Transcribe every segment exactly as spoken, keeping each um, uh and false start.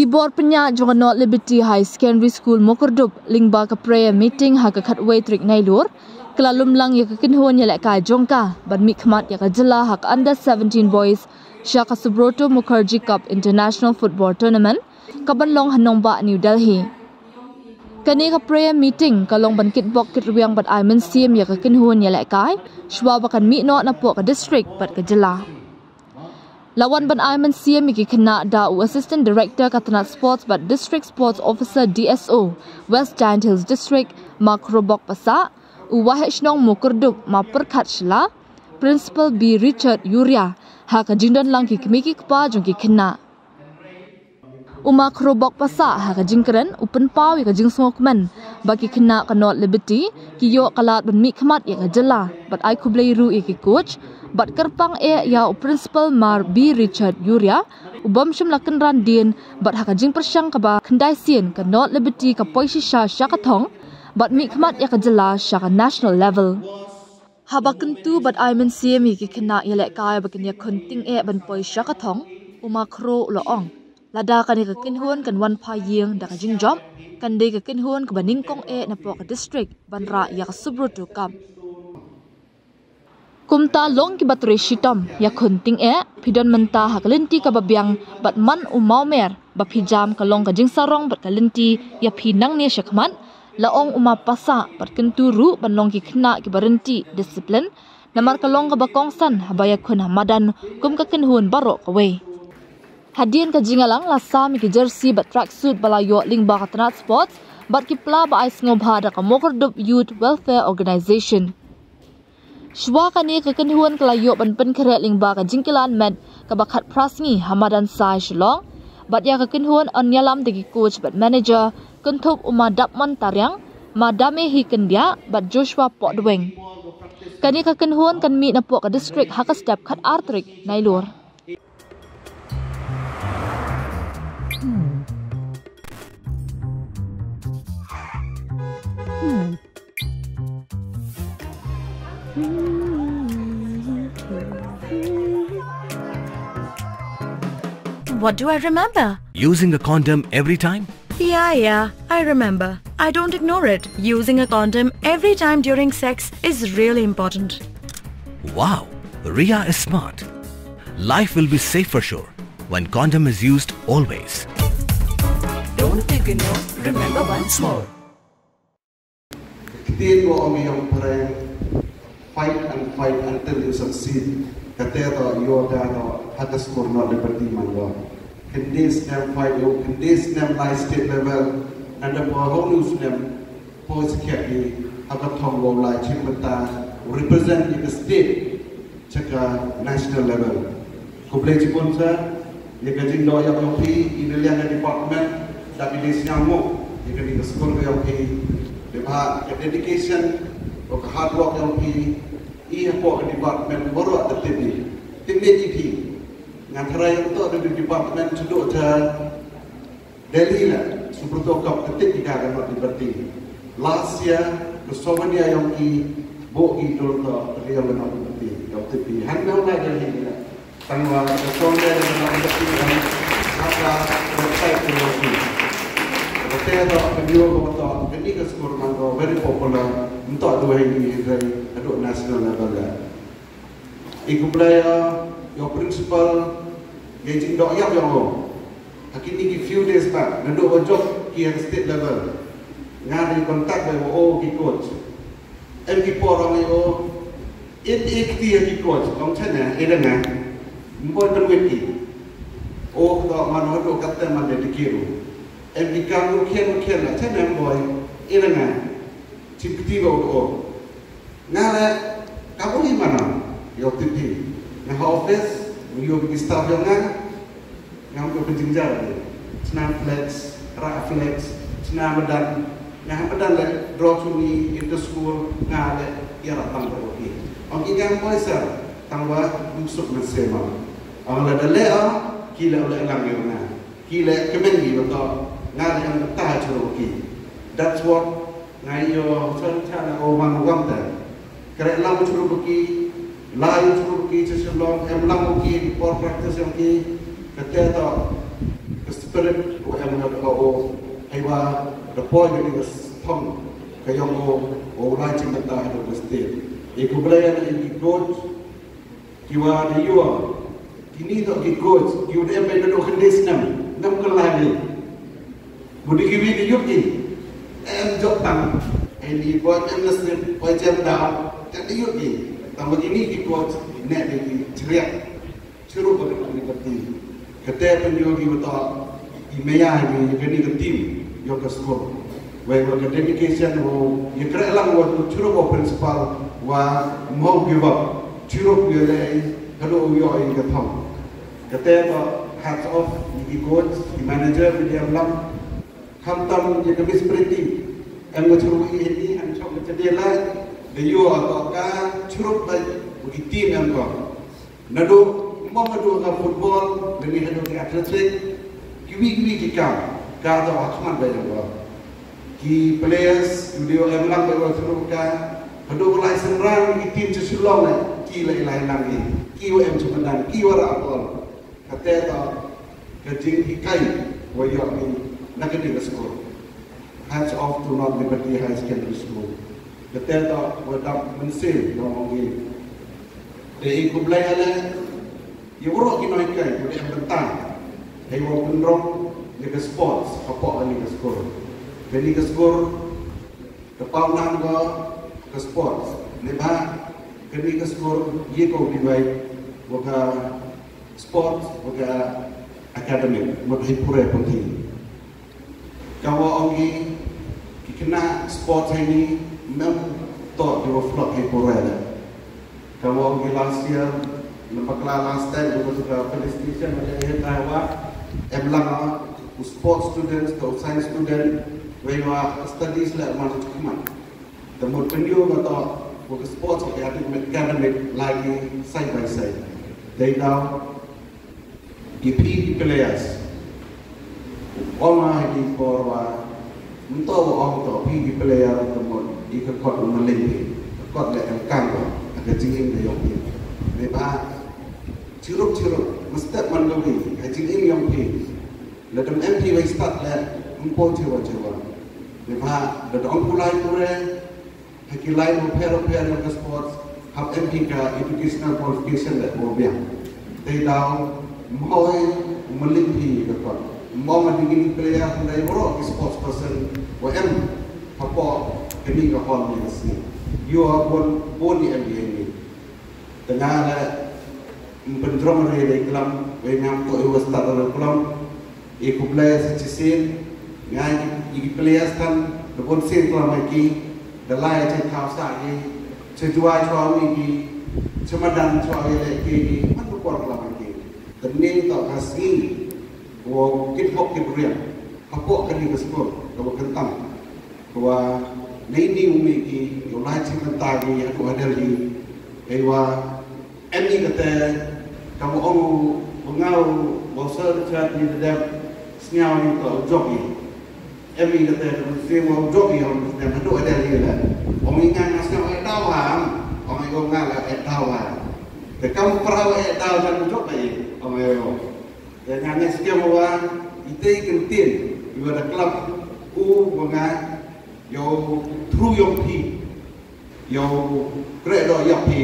Ki bor pynïaid jong ka North Liberty Higher Secondary School Mawkyrdup lyngba ka prayer meeting ha ka khatwei tarik Nailur, ka la lumlang ïa ka kynhun ïalehkai jong ka ban mihkhmat ïa ka jylla ha ka Under seventeen Boys sha ka Subroto Mukherjee Cup International Football Tournament, ka ban long ha nongbah New Delhi. Kane ka prayer meeting ka long ban kitbok kitrwiang bad ai mynsiem ïa ka kynhun ïalehkai shuwa ba kan mih noh napoh ka district bad ka jylla. La wan ban ai mynsiem ïa ki khynnah da u Assistant Director ka tnat Sports bad District Sports Officer, D S O, West Jaintia Hills District, Ma Khrobok Passah, u Waheh Shnong Mawkyrdup, Ma Pyrkhat Shylla, Principal B Richard Uriah, ha ka jingdonlang ki kmie ki kpa jong ki khynnah. U Ma Khrobok Passah ha ka jingkren u pynpaw ïa ka jingsngewkmen ba ki khynnah ka North Liberty ki ïoh ka lad ban mihkhmat ïa ka jylla bad ai khublei ruh ïa ki coach bad kyrpang eh ïa u Principal Mar B Richard Uriah u bym shym la kynran dien bad ha ka jingpyrshang kaba khyndai sien ka North Liberty ka poi shisha sha ka thong bad mihkhmat ïa ka jylla sha ka national level. Haba kyntu bad ai mynsiem ïa ki khynnah ïalehkai ba kin ïakhun tyngeh ban poi sha ka thong, u Ma Khro u la ong, lada kane ka kynhun kan wan phai ïing da ka jingjop, kan dei ka kynhun kaba nyngkong eh napoh ka district ban rah ïa ka Subroto Cup. Kumta long kiba trei shitom, ïakhun tyngeh, phi don mynta ha ka lynti kaba biang bad man u mawmer ba phi jam ka long ka jingsarong bad ka lynti ïa phi nangne shakhmat, la ong u Ma Passah bad kyntu ruh ban long ki khynnah kiba ryntih, discipline, namar ka long kaba kongsan haba ïakhun ha madan kum ka kynhun baroh kawei. Hadien ka jingïalang la sam ïa ki jersey bad tracksuit ba la ïoh lyngba ka tnat Sports bad ki pla ba ai sngewbha da ka Mawkyrdup Youth Welfare Organisation. Shuwa kane ka kynhun ka la ïoh ban pynkhreh lyngba ka jingkylla met kaba khatphra sngi ha madan Sai Shillong. Bad ïa ka kynhun yn ïalam da ki coach bad manager, kynthup u Ma Dapmon Tariang, Ma Damehi Kyndiah bad Joshua Pohdweng. Kane ka kynhun kan mih napoh ka district ha ka step khatar tarik Nailur. What do I remember? Using a condom every time? Yeah, yeah, I remember. I don't ignore it. Using a condom every time during sex is really important. Wow, Ria is smart. Life will be safe for sure when condom is used always. Don't ignore, remember once more. Ktien ba ong ïa u phareng, fight and fight until you succeed. Kata to ïoh da to ha ka skur North Liberty man to. Kynde snem fight ïa u, kynde snem lai state level. Nanda ba hong u snem poi sakhiat ïa ha ka thong ba u la chim bynta represent ïa ka state sha ka national level. Khublei shibun sir ïa ka jingdoh ïa phi, i na liang ka department da phi dei sñiawngooh ïa kane ka skur ka ïa phi. Dei ba ka dedication, ka hard work ïa phi, i hapoh ka department baroh da tip i. Tip i phi. Ngan tharai ïa to da department shaduh sha Delhi la, Subroto Cup ka tip ïa ka North Liberty. Last year, ka Somalia ïong ki, bok ki dul to, ka ïong ka North Liberty. Ïong tip i, han nau la Delhi la. Tang wa, ka Somalia ïong ka North Liberty, kan, haka, website ka ïong ki. Ka te to, ka ïong ka to, ka ni ka skur man ko, very popular, nto dua ini, hidrai, adu national level la. I khublei ïa u principal ïa i jingdoh ïap ïa u. Ha kine ki few days back, naduh ba jop ki ha state level, nga dei contact bad u ki coach. Em ki por ong ïa u, in i kti ïa ki coach, ong chane, i dang nga, mboi pynwit ki. O kto man haduh katte man dei ki ru. Em ki kam u khian u khian la, chane mboi, i dang nga, chim kti ba u. Nga leh, ka bun hi mano, ïoh tip hi. Nga ha office, u ïoh ki staff ïoh nga, ngam ïoh pynjynjar hi. Chna flex, rah flex, chna madan, nga ha madan leh, draw chuni, inter school, nga leh, ïa rah tang draw hi. Ong ki ngam poi sir, tang wa, um suk man sema. Ong leh da leh, ki leh leh lang ïoh nga. Ki leh kmen hi wa to, nga leh ong ta churu ki. That's what Nga ïoh chon chana o man wang te. Kre lam churu buki, lai churu buki che shalom, em lam buki, por practice yong ki, kate to, Spirit u em ha ka o, hei wa da poi ka ni ka thong ka yong o, o lai chim bynta ha ka state. E khublei ïa ki coach, ki wa da ïoh, kini to ki coach, ki wa da em bai da do khyndiat snem, ngam ka lai ni. Budi ki wi da ïoh ki, em jok tang, hei ni poi em nasib, poi jem da, da ïoh ki. Tang bagi ni ki coach, ne da ki chriak. Chirup ba ka ni ka team. Kata pynïoh ki wa to i maya ni ka ni ka team yong ka school. Wei wa ka dedication wa ya kre lang wa chirup wa principal wa mo give up. Chirup ya le ka do yo i ka thong. Kata to hats off i ki coach, i manager, i diam lang. Khamtam ya ka Miss Pretty. Em wa chirup i ni han chok ka chadela. Da yo to ka chirup ba ki team em ko. Naduh mo naduh ka football, lane haduh ka athletic, kiwi kiwi ki kam, ka to ha khmat ba ïa ki players, ki dei em lang ba ïa through ka, haduh ka lai synran, ki team cha Shillong ne, ki lai lai lang ki, ki wa em cha madan, ki wa rah ball. Kata to, ka jinghikai, wa ïoh ki, na ka dei ka score. Hats off to North Liberty High Secondary School. Kata to wa dap mynsiem, dong ong ki. Te i khublei ale, i waroh ki nonghikai, wa dei em bynta. Hei wa pynrong, ïa ka sports, hapoh kani ka school. Kani ka school, ka paw nam ko, ka sports. Neibhah, kani ka school, ïa ko bi bai, wa ka sports, wa ka academic, mut hei pure puthi. Ka wa ong ki, ki khynnah sports hei ni, mem to ki wa flop hei pure le. Ka wa ong ki last year, na bakla last time, ki wa suka felicitation, wa hei tai wa, em lang wa, u sports students, to science student, wei wa studies le man chukman. Te mut pynïoh nga to, wa ka sports wa ka academic, academic lagi side by side. Dei daw, i phi ki players. Ong ha ki por wa, nto wa ong to, phi ki player te mut, i ka kot u maling phi, ka kot le em kang wa, ka jingim de yong phi. Neibhah, chirup chirup, mestep man ko phi, ka jingim yong phi. Lada em phi wei stad le, em po chewa chewa. Neibhah, lada ong pulai pure, ha ki lai mo pher pher yong ka sports, hap em phi ka educational qualification le mo biang. Te daw, mhoi, maling phi ka kot. Mo ma dingin player, hynrei waroh ki sports person, wa em, hapoh, kani ka hall ni ka sngi. Yo, bon, bon ni em ni. Te nga le, ym pynjrong re dei klam, wei ngam to i wa stad re klam, i khublei sa chisien, nga i, i players kan, da bun sien klam ha ki, da lai cha thaw sa ki, cha jua chwa wi ki, cha madan chwa wi le ki, man da por klam ha ki. Te ni to ka sngi, wa kit hok kit riang, hapoh kani ka school, ka wa kyntang. Ka wa nei ni u mih ki, yow lai chim bynta ki, haduh hadar ki. Hei wa, em ni kata, ka wa ong, wa nga u, wa Sir Richard ni da dep, sñiaw ni ka u jok ni. Em ni kata, ka wa sñiaw wa u jok ni, wa u sñiaw haduh hadar ki la. Ong i nga nga sñiaw eh daw ha, ong i nga la eh daw ha. Te kam pra eh daw jan u jok ba i, ong i. Te nga ngeit skhem wa, ite i kyntien, i wa da club, u wa nga, yow through yong phi, yow kreh doh ïap phi,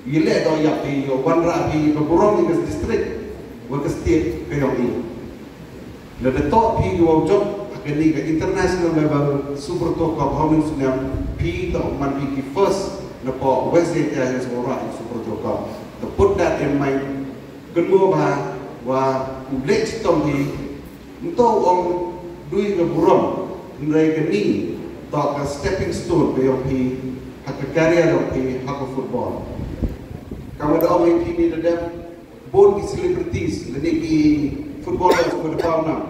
i leh doh ïap phi, yow wanrah phi, ka burom i ka district, wa ka state ka yong i. Lada toh phi ki wow jop, ha kani ka international level, Subroto Cup, ha u snem, phi toh man phi ki first, na poh West Jaintia Hills wow rah Subroto Cup. To put that in mind, kynmaw ba, wa u leh chitom hi, nto ong dui ka burom, hynrei kani, to ka stepping stone ka yong phi, ha ka career yong phi, ha ka football. Ka wa da ong hi phi ni da dep, bun ki celebrities, lane ki footballers ko da paw nam,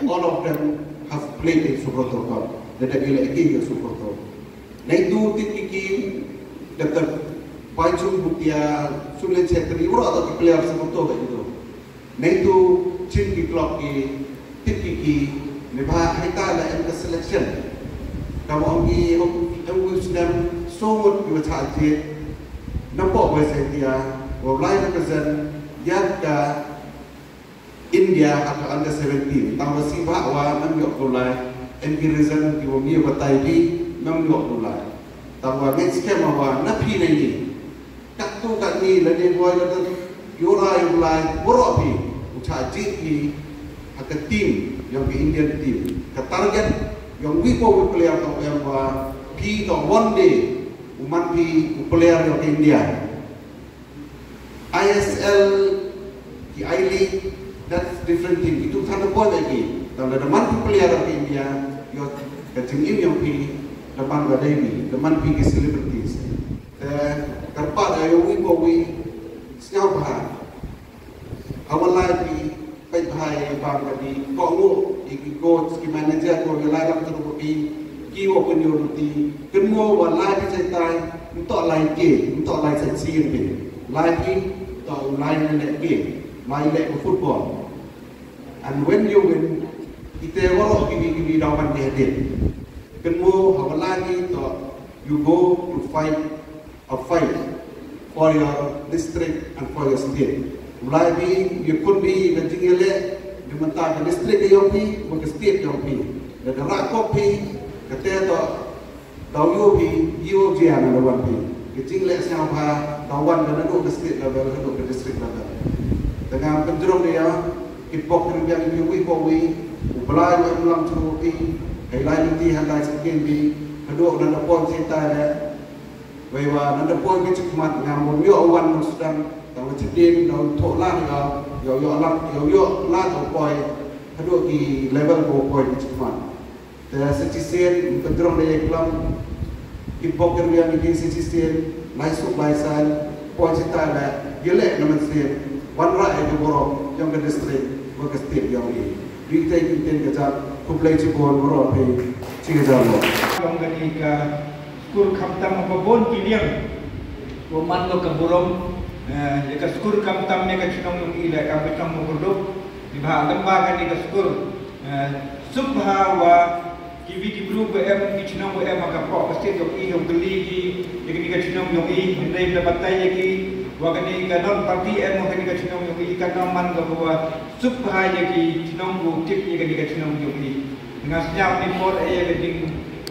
all of them have played in Subroto Cup, da dep ila ki Subroto. Nai tu tip ki ki, da ta pai chung butia, Sunil Chhetri, ura to ki player Subroto da itu. Nai tu chin ki club ki, tip ki ki, ne ba hai ta la em ka selection. Ka wa ong ki, em wi snem, so ngut ki wa cha je, na poh West Jaintia, wa lai represent, ya ka, India ha ka under seventeen, tang wa sibah wa nam yok tulai, em ki reason ki wa mi wa tai bi, nam yok tulai. Tang wa ngeit skhem wa na phi na ni. Kat tu kat ni la ne boy la tu, yura yung lai, wuro phi, ucha ji phi, ha ka team, yung ki Indian team. Ka target, yung wi po wi player to em wa, phi to one day, u man phi, u player yung ki India. I S L, ki I League, that's different thing. Itu than the point lagi. Tang da man phi player of India, yo ka jingim yung phi, da man ba dai ni, da man phi ki celebrities. Te kyrpad ayo wi po wi, sñiaw bha. Hawa lai phi, peit bha ya bang ka di, ko ngu, i ki coach, ki manager, ko ya lai lam tu phi, ki wo pynyo ruti, kynmo wa lai phi chai tai, nto lai ke, nto lai sa sien phi. Lai phi, to lai ne le ke, lai le ko football. And when you win, ite waro ki ni ki ni dawan ke hadit. Kynmo hawa lai ni to, you go to fight a fight for your district and for your state. Ulai bi, you could be ka jingïaleh, di mynta ka district ka yong phi, wa ka state yong phi. Da ka rak kop phi, ka te to, daw yo phi, yo jia na lawan phi. Ka jingleh sñiaw bha, dawan ka nanu ka state level, nanu ka district level. Tengah penjerung dia, ki pok ring yang ki wi pok wi, u belai wa em lam chu phi, hai lai luti han lai sekin bi, kadu na da pon sita le, Wei wa nanda poi ki chikmat ngam bom yo wan nang sudang tang la chidin nang tho la ni ga yo yo la yo yo la to poi. Hadu ki level ko poi ki chikmat. Te sa chi sien ka drong de klam. Ki bok ker yang ki sa chi sien lai suk lai sai poi chi ta la yele na man sien. Wan ra e ki borok yong ka district wa ka state yong i. Ri te ki ten ka jat khublei chibon borok phi chi ka jat lo. Yong ka ni ka Skur khamtam ba bun ki liang. Ko man lo ka burom, eh, ya ka skur khamtam ya ka chnong yong i la ka betong mo kurduk. Di ba lem ba ka ni ka skur, eh, suk ba wa ki wi ki bru ba em ki chnong ba em ka po ka state yong i yong kali ki ya ka ni ka chnong yong i. Hynrei ba batai ya ki wa ka ni ka non party em wa ka ni ka chnong yong i ka non man ka ba suk ba ya ki chnong bu tip ya ka ni ka chnong yong i. Nga sñiaw ni por e ya ka jing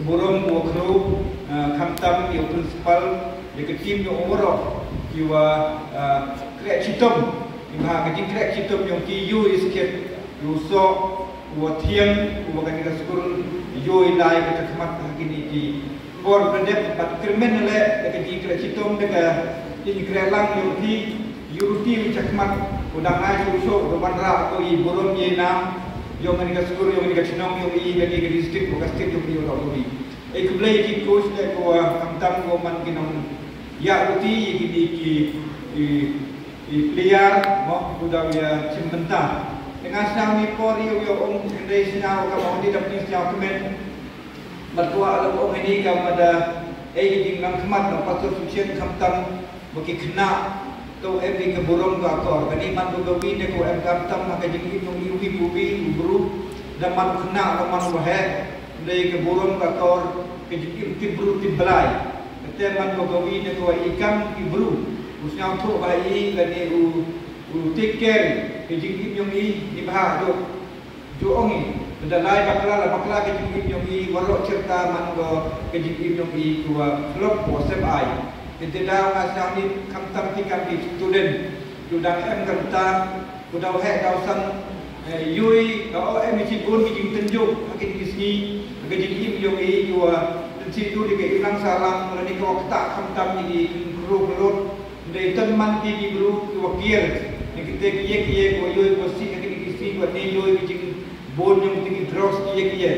burom u khru, eh, khamtam ya u principal, ya ka team ya u warok, ki wa, eh, krek chitom, ki ma ka jing krek chitom yong ki yu i skit, yu so, u wa thiang, u wa ka ni ka skul, yu i lai ka ta khmat ha ki ni ki. Por ka dep pat kyrmen le, da ka jing krek chitom, da ka jing krek lang yong ki, Yu ruti wi chakmat, u dang ai shu shu, u ban ra ko i burom ye nam, yong ni ka skur, yong ni ka chnong, yong i, yong i ka district, yong ka state, yong i, yong i. E khublei ki coach le ko, ah, khamtam ko man ki nong ya ruti, ye ki di ki, i, i player, mo, u dang ya chimbenta. Tengah sñiaw ni por, yong, yong ong, hynrei sñiaw, ka mo, di dap ni sñiaw kmen. Bad ko ala ong ini ka mada, ei ki jinglang khmat na pastor suchen khamtam, ba ki khynnah, to em ki ka burom ka akor. Kani man ko ka wi ne ko em khamtam ha ka jingim yong i wi ko wi u bru, da man khynnah, da man waheh, dei ka burom ka akor, ka jingim ti bru ti blai. Kate man ko ka wi ne ko i kam ki bru, u sñiaw tho ba i, kani u, u take care, ka jingim yong i, ni bha dok. Ju ong i, da lai bakla la bakla ka jingim yong i, warok cherta man ko ka jingim yong i, ko wa flop ko sep ai. Te te daw nga sñiaw ni khamtam ti kam ki student, ju dang em khamtam, ko daw heh daw san, eh, yui, ka o em i chi bun ki jingtynjuh, ha ki jingkisngi, ka jingim yong i, ko wa, tynsi tu di ka imlang salang, la ni ko wa kta khamtam ni ki kru klut, Dei tang man ki ki bru ki wa kier. Ni ki te ki ye ki ye ko yoi ko si ki ki si ko ne yoi ki jing bon yong ki drugs ki ye ki ye.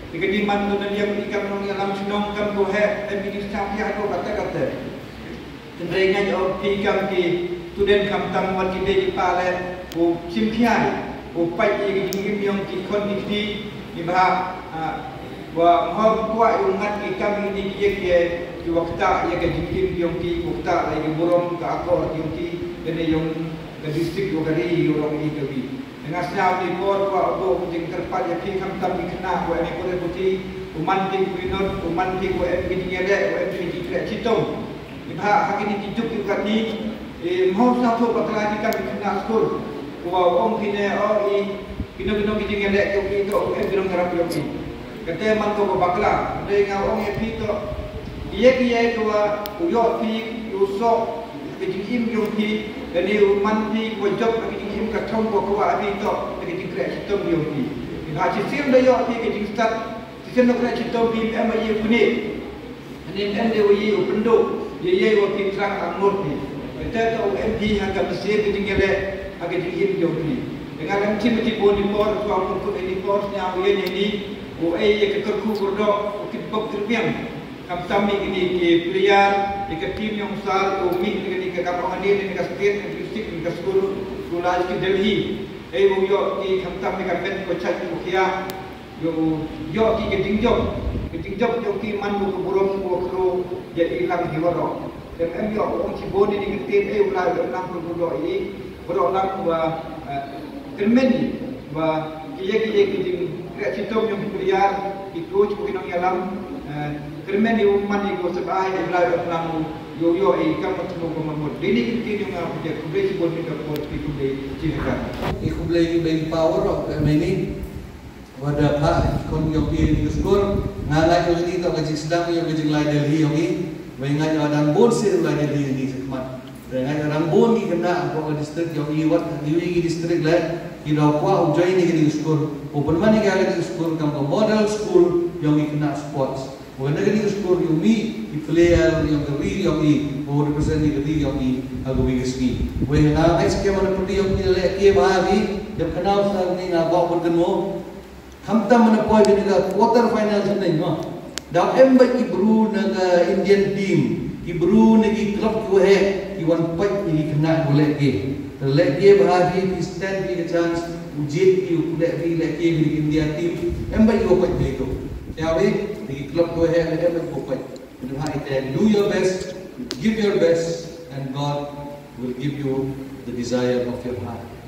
Ni ki man ko na yam ki kam nong ya lam chnong kam ko he. Em ki sa ki ha ko kate kate. Dei ngai o ki kam ki student kam tam wat ki dei ki pa le ko chim ki ai. Ko pai ki ki jing yong ki khon ki ki ni ba. Wa mhor kwah ïa u ngat ïa kam ïa ki ïa ki ïa ki wa kta ïa ka jingim yong ki wa kta ïa ki burom ka akor yong ki kane yong ka district wa ka ri yong ïa ka wi. Nga sñiaw ki por kwah u bok jingkyrpad ïa ki khamtam ki khynnah wa ni kore puti u man ki u inot u man ki wa em ki jingïaleh wa em ki jingkyrkhu chitom. Ni ba ha kini ki juk ïa ka ni mhor sa tho bakla ki kam ki khynnah skul. Wa ong phi ne o i, kino kino ki jingïaleh ki ong i to, em ki nongïarap ïong i. Kata man ko ba bakla, dei nga ong ïa phi to. Ïa ki ïa ki wa u ïoh phi, u soh ki jingim ïong phi, lane u man phi ko jop ki jingim ka thong ko kwah phi to, ki jingkreh shitom ïong phi. Ïa ha shisien da ïoh phi ki jingstad, shisien da kreh shitom phi em ïa phi ne. Ane em de wa ye u pynduh, ye ye wa phi thrang ha ngut phi. Kata ka u em phi ha ka mynsiem ka jingïaleh, ha ka jingim jong phi. Nga lem chim ki bun ni por, kwa mun kut ni por, sñiaw ye ni ni, u ei ye ka kyrkhu kyrdoh, u kit bok kyrbiang. Khamtam ïa kini ki player, ïa ka team yong sar, u mih ïa kini ka kam ong ani, ïa ka state, ïa ka district, ïa ka school, u la ki Delhi. Ei u ïoh ki khamtam ïa ka met ko chait ko khia. Ïoh, ïoh ki ka jingjop, ka jingjop ïoh ki man ko ka burom ko kro, ïa i lang hi waroh. Em em ïoh ong ki bun ni ka tip ei u la ïoh lang ko burom i, waroh lang wa, eh, kyrmen wa ki ïa ki ïa ki jingkreh shitom ïong ki player, ki coach ko ki nongïalam, eh, kyrmen ïa u man ïa ko sebai u la ïoh lang u, ïoh ïoh i kam mat mo ko mamut. Dini ki tin ïong nga putih khublei ki bun ni ka por ki khublei ki haka. Ki khublei ki beng power of M N E. Wa da phah khun ïong i ha kane ka skul, nga lait ïong i toh ka jingsdang ïong ka jinglai Delhi ïong i. Wei nga ïa dang bun sien lai Delhi ïong i sa khmat. Wei nga ïa dang bun ki khynnah hapoh ka district ïong i, wat ha kiwei ki district leh, ki da kwah u join ïa kane ka skul. U pynman ïa kane ka skul kam ka model school ïong ki khynnah sports. Wa na kane ka skul ïong i, ki player ïong ka ri ïong i, u represent ïa ka ri ïong i ha kawei ka sngi. Wei nga ngeit skhem ba na pyrdi ïong i leh ki bha ki, dep khana u sa ni nga bok bun kynmo. Khamtam mynta poi kane ka quarter final sha neng mo. Da em bad ki bru na ka Indian team, ki bru na ki club ki waheh, ki wan pait ïa ki khynnah ki waleh ki. Te leh ki bha hi, ki stand ki ka chance, u jied ki u leh ki leh ki hi India team, em bad ki wa pait ki to. Ïa wei, na ki club ki waheh, em bad ki wa pait. Te ha ite, do your best, give your best, and God will give you the desire of your heart.